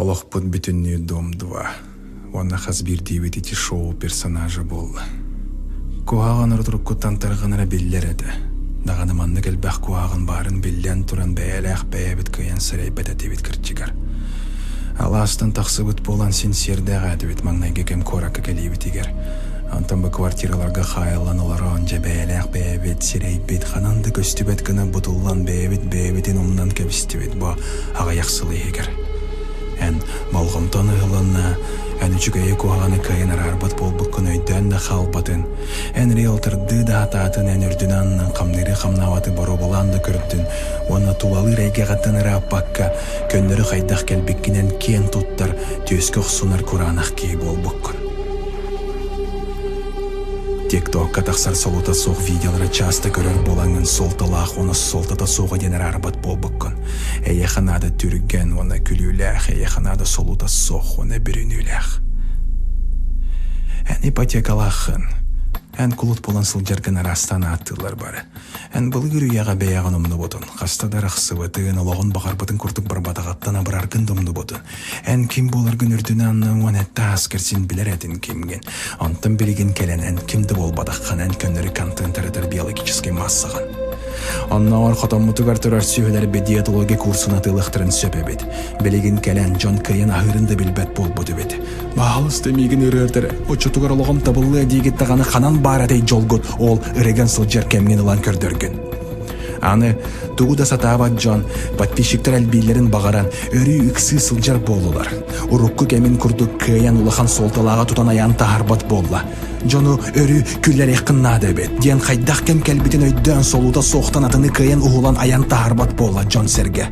Олохпут бүтүннүү Дом-2 уонна хас биирдиибит ити шоу персонажа буолла. Куһаҕан урут-уруккуттан тарҕанара биллэр этэ. Даҕаны маннык элбэх куһаҕан баарын биллэн туран бэйэлээх бэйэбит кыайан сэрэйбэт этибит кырдьыгар. Алаастан тахсыбыт буолан син сиэрдээх этибит маҥнайгы кэм куоракка кэлиибитигэр. Онтон бу квартираларга хаайыллан олорон дьэ бэйэлээх бэйэбит сирэйбит ханан да көстүбэт гына бутуллан бэйэбит бэйэбитин умнан кэбистибит бу аҕыйах сыл иһигэр. Эн болҕомтон ыһылынна, эн үчүгэйи куһаҕаны кыайан араарбат буолбуккун өйдөөн да хаалбатын, эн риэлтордыы да сатаатын, эн үрдүнэн хамныыры хамнаабаты боруобалаан да көрдүн уонна тулалыыр эйгэҕиттэн ырааппакка, көннөрү хайдах кэлбиккинэн киэн туттар, түөскэ охсунар кураанах киһи буолбуккун. ТикТокка тахсар солута суох видеолары часто көрөр буолаҥҥын суолталаах уонна суолтата суоҕа диэн араарбат буолбуккун. Эйиэхэ наада түргэн уонна күлүүлээх, эйиэхэ наада солута суох уонна бүрүнүүлээх. Эн ипотекалааххын. Эн кулут буолан сылдьаргын араастаан ааттыыллар бары. Эн былыр үйэҕэ бэйэҕин умнубутун, хаста да арахсыбытын, олоҕун баҕарбытын курдук барбатаҕыттан абыраргын да умнубутун. Эн ким буоларгын үрдүнэн аннан уон этте ааскар син билэр этин кимгин. Онтон билигин кэлэн эн ким да буолбатаххын эн көннөрү контент таратар биологическай массаҕын. Оннооҕор хотоммутугар турар сүөһүлэр диетология курсун атыылыахтарын сөп эбит. Билигин кэлэн дьон кыайан аһыырын да билбэт буолбут эбит. Баһаалыста миигин ырыартар, оччотугар олоҕум табыллыа диигит даҕаны ханан баар этэй дьолгут ол ырыган сылдьар кэмҥин ылан көрдөргүн. Аны тугу да сатаабат дьон подписчиктар элбииллэрин баҕаран өрүү ыксыы сылдьар буоллулар. Урукку кэмин курдук кыайан улахан суолталааҕы тутан айаан таһаарбат буолла. Дьону өрүү күллэриэххин наада эбит диэн хайдах кэм кэлбитин өйдөөн солуута суохтан атыны кыайан уһулан айан таһаарбат буолла дьон-сэргэ.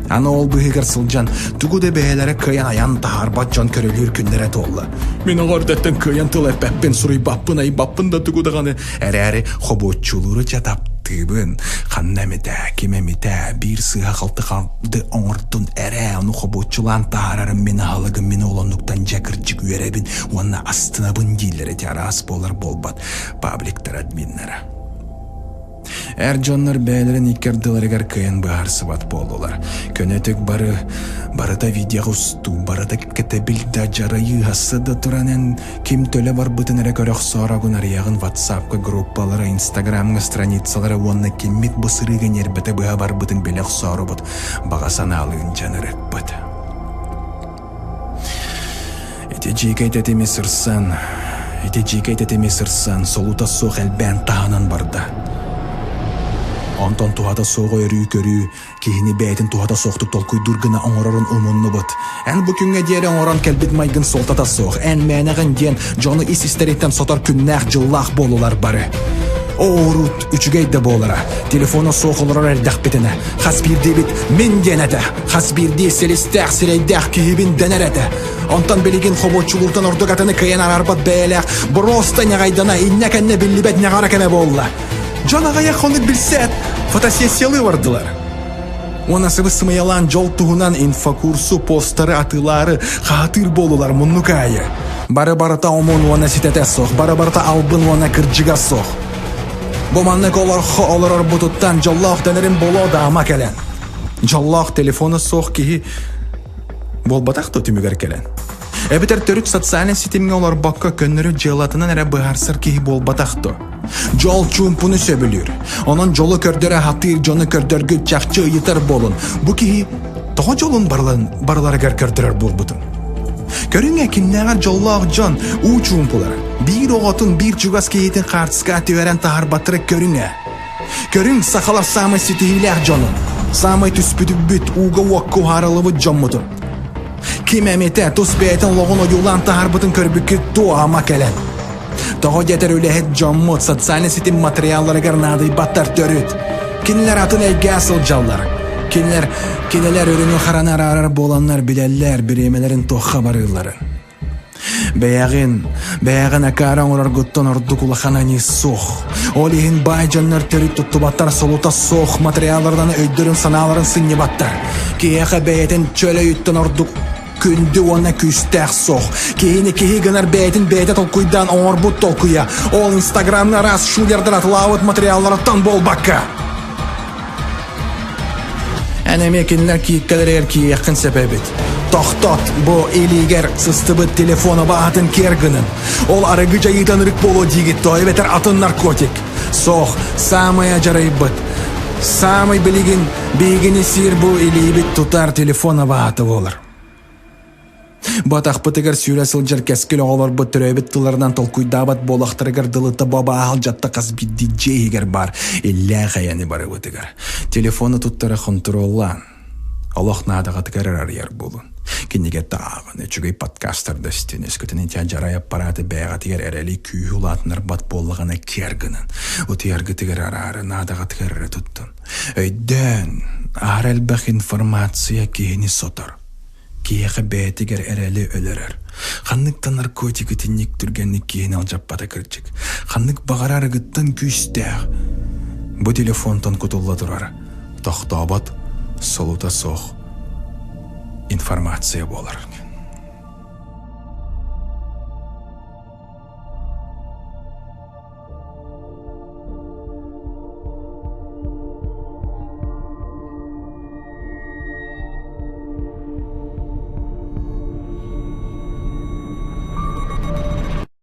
Аны ол быыһыгар сылдьан тугу да бэйэлэрэ кыайан айан таһаарбат дьон көрүлүүр күннэрэ туолла. Мин оҕо эрдэттэн кыайан тыл эппэппин, суруйбаппын, айбаппын да тугу даҕаны эрээри хобуоччулууру дьэ таптыыбын. Ханна эмитэ, ким эмитэ биир сыыһа-халты халды оҥордун эрэ, ону хобуоччулаан таһаарарым мин аһылыгым, мин ол оннуктан дьэ кырдьык үөрэбин уонна астынабын дииллэр ити араас буолар буолбат пабликтар админнара. Эр дьоннор бэйэлэрин икки ардыларыгар кыайан быһаарсыбат буоллулар. Көнөтүк бары, барыта видеоҕа устуу, барыта кэтэбил да дьарайыы хасса да туран эн ким төлө барбытын эрэ көрө охсоорогун арыйаҕын ватсапка группалара, инстаграмҥа страницалара уонна киммит бу сырыыга ньиэрбэтэ быһа барбытын билэ охсоорубут баҕа санаалыын дьанырыкпыт. Ити дьиикэй тэтими сырсан, ити дьиикэй тэтими сырсан, солута суох элбээн таһынан барда. Онтон туһата суоҕу өрүү көрүү, киһини бэйэтин туһата суохтук толкуйдуур гына оҥорорун умуннубут. Эн бу күҥҥэ диэри оҥорон кэлбит майгын суолтата суох, эн мээнэҕин диэн дьону ис-истэриттэн сотор күннээх-дьыллаах буолулар бары. Оорут үчүгэй да буолара, телефона суох олорор эрдэхпитинэ, хас биирдиибит мин диэн этэ. Хас биирдии силистээх сирэйдээх киһибин дэнэр этэ. Онтон билигин хобуоччулууртан ордук атыны кыайан араарбат бэйэлээх боруоста ньаҕайдана иннэ-кэннэ биллибэт ньаҕара кэмэ буолла. Дьон аҕыйах хонук билсээт, фотосессиялыы бардылар. Уонна сыбыс-сымыйалаан дьол туһунан инфокурсу, постары атыылаары хаһатыыр буолулар муннук аайы. Бары-барыта омун уонна ситэтэ суох, бары-барыта албын уонна кырдьыга суох. Бу маннык олорхо олорорбутуттан дьоллоох дэнэрим боло да ама кэлэн. Дьоллоох телефона суох киһи буолбатах да түмүгэр кэлэн. Эбэтэр төрүт социальнай ситимҥэ олорбокко көннөрү дьыалатынан эрэ быһаарсар киһи буолбатах дуо? Дьол чуумпуну сөбүлүүр. Онон дьолу көрдөрө сатыыр дьону көрдөргүт чахчы ыйытар буолун. Бу киһи тоҕо дьолун барыларыгар көрдөрөр буолбутун. Көрүҥ кимнээҕэр дьоллоох дьон уу чуумпулар. Биир оҕотун, биир чугас киһитин хаартыскаҕа түһэрэн таһаарбаттара көрүҥ ээ. Көрүҥ, сахалар саамай ситиһиилээх дьонун, саамай түспүтүбүт, ууга-уокка уһаарыллыбыт дьоммутун. Ким эмитэ тус бэйэтин олоҕун ойуулаан таһаарбытын көрбүккүт туо ама кэлэн. Тоҕо диэтэр үлэһит дьоммут социальнай ситим матырыйаалларыгар наадыйбаттар төрүт. Кинилэр атын эйгэ сылдьаллар. Кинилэр, кинилэр үрүҥү хараны араарар буоланнар билэллэр бириэмэлэрин туохха барыылларын. Бэйэҕин, бэйэҕин акаары оҥороргуттан ордук улахан аньыы суох. Ол иһин баай дьоннор төрүт туттубаттар, солута суох материалларынан өйдөрүн-санааларын сынньыбаттар. Киһиэхэ бэйэтин чөл өйүттэн ордук күндү уонна күүстээх суох. Киһини киһи гынар бэйэтин бэйэтэ толкуйдаан оҥорбут толкуйа. Ол инстаграмҥа араас шулердар атылаабыт материалларыттан буолбакка. Эн эмиэ кинилэр кииккэлэригэр киириэххин сөп эбит. Тохтот, бу илиигэр сыстыбыт телефона баһатын киэр гынын. Ол арыгы дьайыытан ырык буолуо диигит то эбэтэр атын наркотик. Суох, саамай дьарайбыт. Саамай билигин биһигини сиир бу илиибит тутар телефона баһата буолар. Батахпытыгар сүүрэ сылдьар кэскил оҕолорбут төрөөбүт тылларынан толкуйдаабат буолахтарыгар дылыта бабааһал дьатта хас биирдии дьиэ иһигэр баар иллээх эйэни барыбытыгар. Телефону туттара хонтуруоллаан, олох наадаҕатыгар арыйар буолун. Кинигэ тааҕын, үчүгэй подкастарда истин, өскөтүн ити дьарай аппарааты бэйэҕитигэр эрэли күүһү улаатыннарбат буоллаҕына киэр гынан, утуйаргытыгар араары наадаҕатыгар эрэ туттун. Өйдөөн, аһара элбэх информация киһини сотор. Киһиэхэ бэйэтигэр эрэли өлөрөр. Ханнык да наркотик итинник түргэнник киһини алдьаппата кырдьык. Ханнык баҕарар арыгыттан күүстээх. Бу телефонтан кутулла турар, тохтообот, солута суох информация буолар.